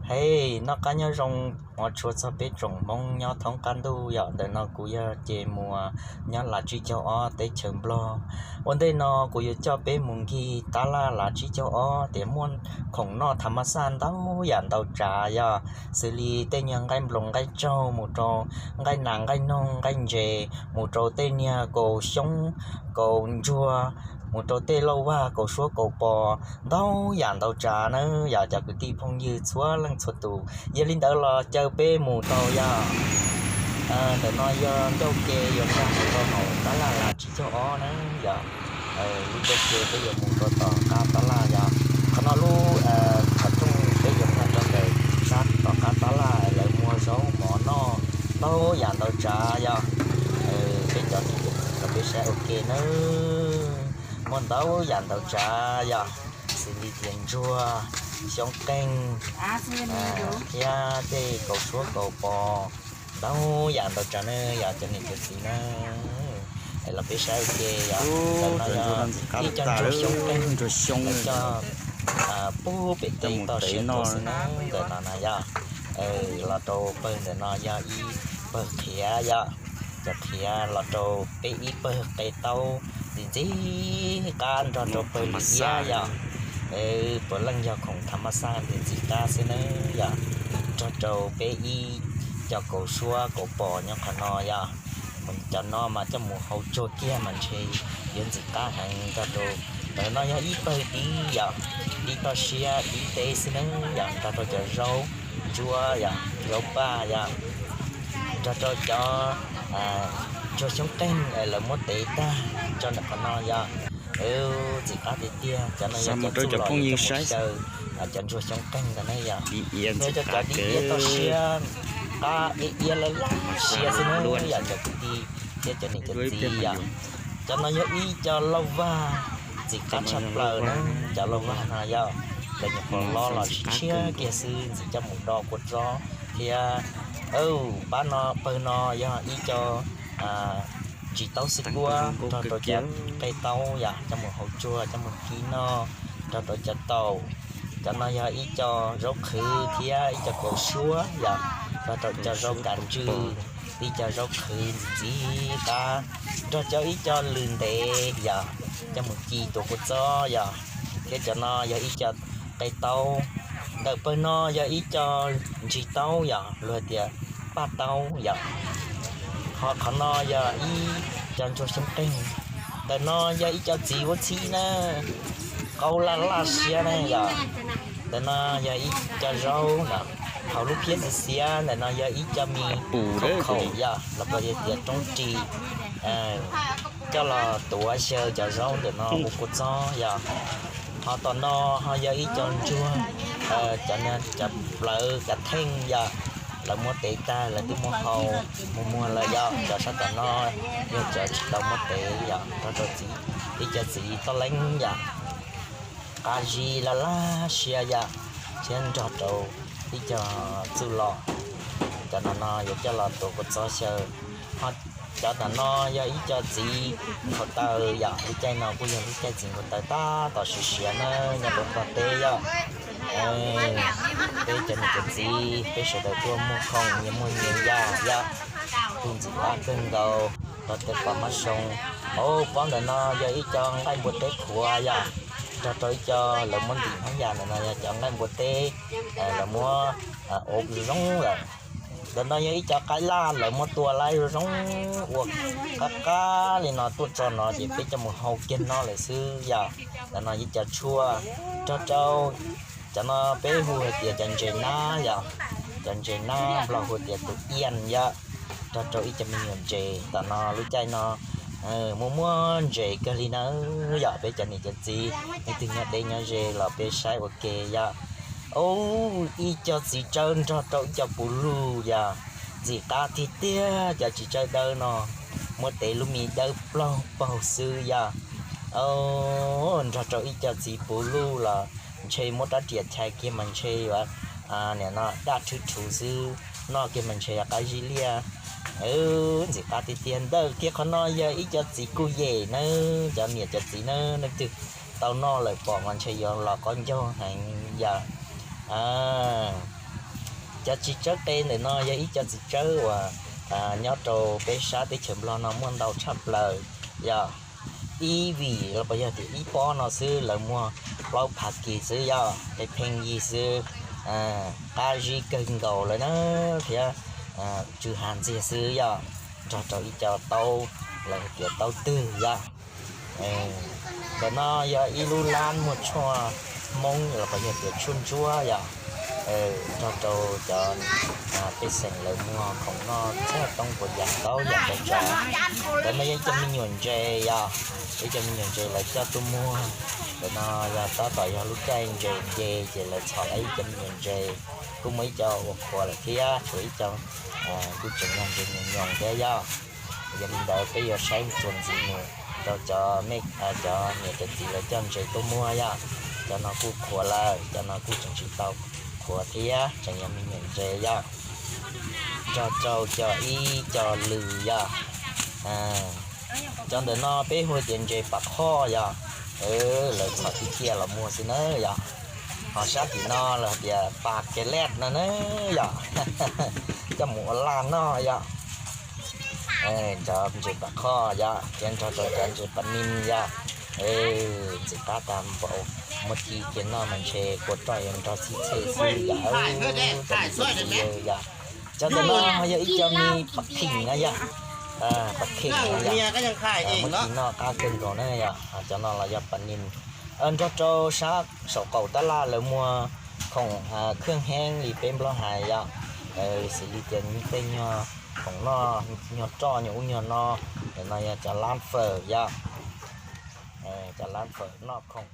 Hej, noj qab nyob zoo, ua tshua txog peb tsoom Hmoob nyob thoob qab ntuj yom. Ntawm no kuv yog Ces Muas nyob Lav Tsib Caug Ob teb chaws Nplog. Ua ntej no kuv yuav coj peb mus ncig tab laj Lav Tsib Caug Ob tias muaj khoom noj thav mab xaj ntau yam ntau tsav yom, xws li tej nyuag nqaij nploos nqaij tsaug mus rau nqaij nas nqaij noog nqaij ntses mus rau tej niag kaus xyoob kaus ntsuag mus rau tej lauj vag kaus suab kaus pos ntau yam ntau tsav na yom. Cov kwv tij phooj ywg txhua leej txhua tus, yog li ntawd los caw peb mus tau yom. Ntawm no yog ncauj ke yuav nkag mus rau hauv tab laj Lav Tsib Caug Ob na yom. Lub ncauj ke peb yuav mus rau tom qab tab laj yom. Qhov no lub qhov rooj peb yuav nkag rau ntawm sab tom qab tab laj, lawv muag zaub mov noj ntau yam ntau tsav yom. Peb cov los peb saib ua ke nawb, muaj ntau yam ntau tsav yom, xws li tias ntsuag, xyoob qeeg thiab tej kaus suab kaus pos, ntau yam ntau tsav na yom cov niam cov txiv na. Los peb saib ua ke yom. Ntawm no yog ib co ntsuag xyoob qeeg, coj pub pem teb toj siab tuaj xwb na. Ntawm no na yom, los rau pawg ntawm no yog ib pawg qhiav yom. Cov qhiav los rau peb ib pawg qe taub ntxim ntxim qab nrog rau pawg lim hiab yom. Puav leej yog khoom thav mab xaj ntxim ntxim qab xwb na yom. Nrog rau peb ib co kaus suab kaus pos nyob qhov no yom. Cov no mas coj mus hau tsuag kiag mas ntshe yuav ntxim qab heev nrog rau. Ntawm no yog ib pawg dib yom, dib toj siab dib teb xwb na yom, nrog rau cov zaub ntsuab yom, zaub paj yom, nrog rau cov ntsuag xyoob qeeg lawv muab tev tag tso ntawm qhov no yom. Ntxim qab tiag tiag. Cov no yog cov txuj los yuav coj mus xyaw cov ntsuag xyoob qeeg ntawd na yom. Yog cov cov dib iab toj siab, qab iab iab laj laj siab xwb na yom cov kwv tij thiab cov niam cov txiv yom. Cov no yog ib co lauj vag ntxim qab tshaj plaws na. Cov lauj vag no yog lawv nyuam qhuav lob los tshiab kiag xwb ntxim coj mus do kua txob thiab. Pab no pawg no yog ib co ntsis taub xwb kuab nrog rau cov qe taub yom, coj mus hau tsuag coj mus kib noj nrog rau cov taum. Cov no yog ib co zaub qhwv thiab ib co kaus suab yom, nrog rau ib co zaub kav ntswg, ib co zaub qhwv ntxim ntxim qab, nrog cov ib co lws ntev yom, coj mus ci tuav kua txob yom. Thiab cov no yog ib co qe taub. Ntawm pawg no yog ib co ntsis taub yom, luag tias paj taub yom. Ho qhov no yog ib co ntsuag xyoob qeeg. Ntawm no yog ib co txiv huab txhib na, qaub laj laj siab na yom. Ntawm no yog ib co zaub na, hauv lub phiab xiav xiav ntawm no yog ib co mis khaum khaum yom, los puas yog tias roob ris, coj los tuav xyaw cov zaub ntawm no ua kua txob yom. Ho tom no ho yog ib co ntsuag, cov plawv kav theej yom, lawv muab tev tag lawv twb muab hau mus muag lawm yom. Cov sab tom no yog cov tsis tau muab tev yom, nrog rau txiv, ib co txiv toj leeb yom, qab zib laj laj siab yom, thiab nrog rau ib co txuj lom. Cov no no yuav coj los tuav kua txob xyaw. Ho cov tom no yog ib co txiv nkaus taw yom, lub caij no kuj yog lub caij txiv nkaus taw tab tom siav siav na, nyob rau toj teb yom. Peb cov niam cov txiv peb sawv daws tuaj muag khoom nyias muag nyias yam yom, kuj ntxim qab kawg nkaus rau tej pom mab zoo. Au, pob ntawm no yog ib co nqaij npua teb khuav yom, nrog rau ib co lawv muab ntim hab yam ntawm no yog cov nqaij npua teb, lawv muab ua zoo lawm. Ntawm no yog ib co qaib laj lawv muab tua laib zoo zoo, ua qab qab li no tuaj tso no ces peb coj mus hau kiag no lawm xwb yom. Ntawm no ib co tshuaj, nrog rau cov no peb hu hais tias cov ntses nab yom, cov ntses nab Nplog hu tias tus ian yom, nrog rau ib co me nyuam ntses. Tom no lub caij no muaj muaj ntses kawg li na yom. Peb cov niam cov txiv leej twg nyob deb nyob ze los peb saib ua ke yom. Au, ib co txiv tsawb nrog rau ib co puv luj yom, ntxim qab tiag tiag. Cov txiv tsawb dawb no muab tev lub me dawb plaug paug xwb yom. Au, nrog rau ib co txiv puv luj los ntshe muab rab riam chais kiag mas ntshe yuav, nim no daj rhwv rhuv xwb, noj kiag mas ntshe yuav qab zib liaj. Ntxim qab tiag tiag. Ntawm kiag qhov no yog ib co txiv kuj yem nawb, cov niam cov txiv nawb, leej twg tau noj lawm pom mas ntshe yuav los qaub ncaug heev yom. Cov txiv tsawb qe ntawm no yog ib co txiv tsawb uas nyob rau peb sab teb chaws Nplog no muaj ntau tshaj plaws yog ib vim los puas yog tias ib pob no xwb lawv muag plaub phav kis xwb yog qe pheej yig xwb, qab zib kawg nkaus lawm na thiab tsw ha ntxiag xwb yog nrog rau ib co taub, lawv hais tias taub twg yog. Ntawm no yog ib lub lab muag tshuaj Hmoob los puas yog tias tshuaj ntsuab yog nrog rau cov pej xeem lawv muag khoom noj txhaj toob puas yam ntaub yam ntaub tsav. Ntawm no yog ib co me nyuam ntses yog ib co me nyuam ntses lawv coj tuaj muag. Ntawm no yog tab tom yog lub caij ntses nce ces lawv txhom lawv ib co me nyuam ntses, kuj muaj ib co ua qhuav lawm thiab tshuav ib co kuj tseem yog ntses nyoos nyoos thiab yog. Yog li ntawd peb yuav saib txuas ntxiv mus rau cov me, cov niam cov txiv lawv coj ntses tuaj muag yog. Cov no kuj qhuav lawm, cov no kuj tseem tsis tau qhuav thiab tseem yog me nyuam ntses yog. Nrog rau cov ib co lws yog. Cov ntawm no peb hu tias ntses pas khoj yog. Lawv txhom tib cia los muag xwb na yog. Ho sab tim no lawv tias pas ke lej no na yog, coj mus ua laj noj yog. Cov ntses pas khoj yog thiab nrog rau cov ntses pas nim yog. Ntxim qab tag npaum, muaj ci cia noj mas ntshe kua roj yuav nrog txhij txhej xwb yog. Cov niam cov txiv yog, cov ntawm no yog ib co me pas kheem na yog. Pas kheem no yog, muaj ci noj qab kawg nkaus na yog. Cov no los yog pas nim. Nrog rau sab saum qaum tab laj lawv muag khoom khwj heeb li peb Nplog hais yog, xws li tias tej nyuag khoom noj, nyuag roj nyuag ub nyuag no. Ntawm no yog cov lab fawm yog, cov lab fawm noj khoom.